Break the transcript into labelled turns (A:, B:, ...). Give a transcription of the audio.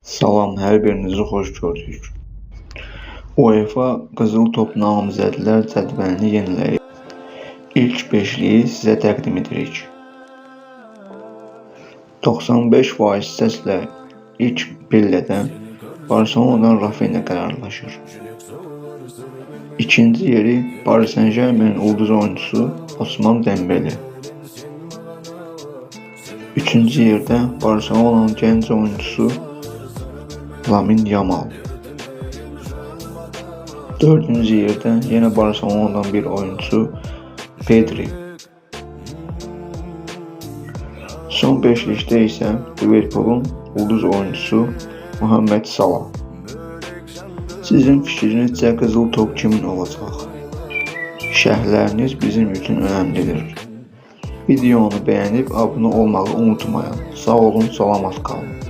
A: Salam, hər birinizi xoş gördük. UEFA Qızıl Top namizədlər cədvəlini yeniləyib. İlk beşliyi sizə təqdim edirik. 95% səslə ilk pillədə Barselonadan Rafinha qərarlaşır. İkinci yeri Paris Saint-Germain ulduz oyuncusu Osman Dembele. Üçüncü yerdə Barselonanın gənc oyuncusu Lamine Yamal. Dördüncü yerdə yenə Barselonadan bir oyunçu Pedri. Son beşlikdə isə Liverpoolun ulduz oyuncusu Muhammed Salah. Sizin fikrinizcə qızıl top kimin olacaq? Şərhləriniz bizim üçün önəmlidir. Videonu bəyənib abunə olmağı unutmayın. Sağ olun, salamat qalın.